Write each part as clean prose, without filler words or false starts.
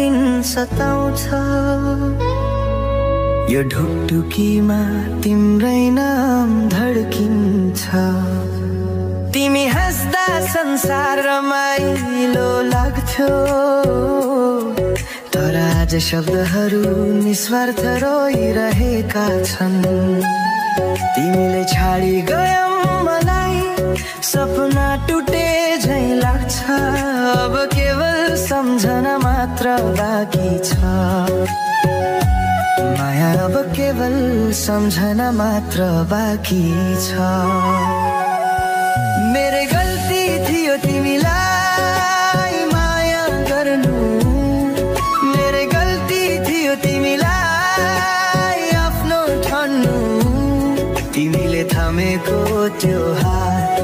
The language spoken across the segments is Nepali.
दिन सताउँछ यो ढुकढुकीमा तिम्रै नाम धड्किन्छ तिमी हाँस्दा संसार रमाइलो लाग्थ्यो तर आज शब्दहरू निस्वार्थ रोइरहेका छन् तिमीले छाडी गयौ मलाई सपना टुटे झै लाग्छ अब केवल सम्झना मात्र बाँकी छ माया अब केवल सम्झना मात्र बाँकी छ मेरे गल्ती थियो तिमीलाई माया गर्नु मेरे गल्ती थियो तिमीलाई आफ्नो ठान्नु तिमीले थामेको त्यो हात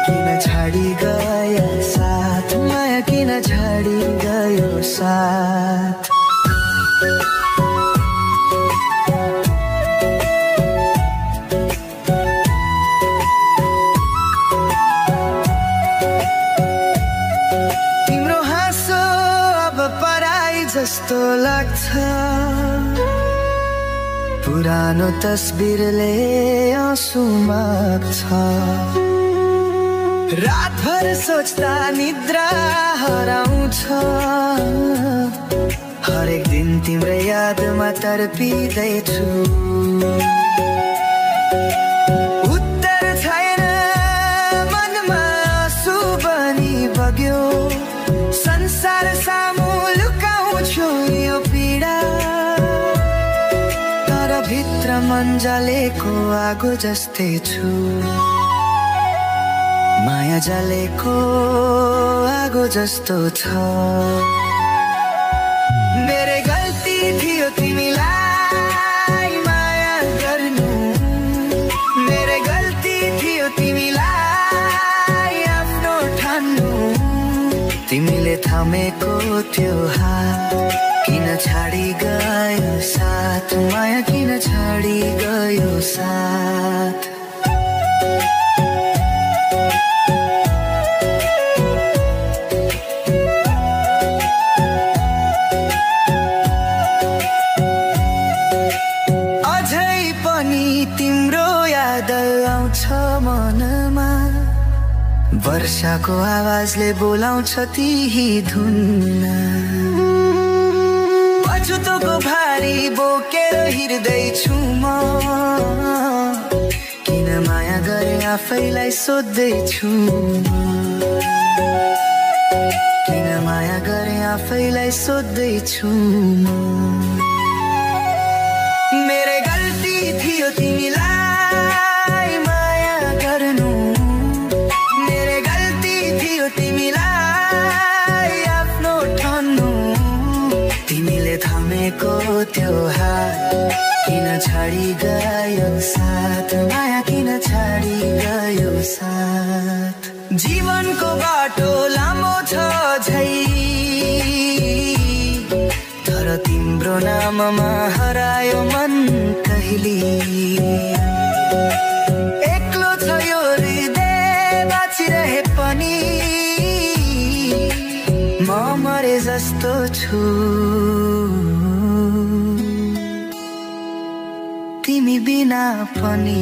किन छाडी गयो साथ माया किन छाडी गयो साथ तिम्रो हाँसो अब पराई जस्तो लाग्छ पुरानो तस्बिरले आँसु माग्छ रातभर सोच्दा निद्रा हराउँछ हरेक दिन तिम्रो यादमा तर्पिँदैछु उत्तर छैन मनमा आँसु बनी बग्यो संसार सामु लुकाउँछु यो पीडा तर भित्र मन जलेको आगो जस्तै छु माया जलेको आगो जस्तो छ मेरे गल्ती थियो तिमीलाई माया गर्नु मेरे गल्ती थियो तिमीलाई आफ्नो ठान्नु तिमीले थामेको त्यो हात किन छाडी गयो साथ माया किन छाडी गयो साथ मनमा वर्षाको आवाजले बोलाउँछ ती धुनमा पछुतोको भारी बोकेर हिँड्दैछु म किन माया गरे आफैलाई सोध्दैछु किन माया गरे आफैलाई सोध्दैछु मेरे गल्ती थियो तिमीलाई थामेको त्यो हात किन छाडी गयो साथ माया किन छाडी गयो साथ जीवनको बाटो लामो छ झै तर तिम्रो नाममा हरायो मन कहिले एक्लो छ यो हृदय बाँचिरहे पनि म मरे जस्तो छु तिमी बिना पनि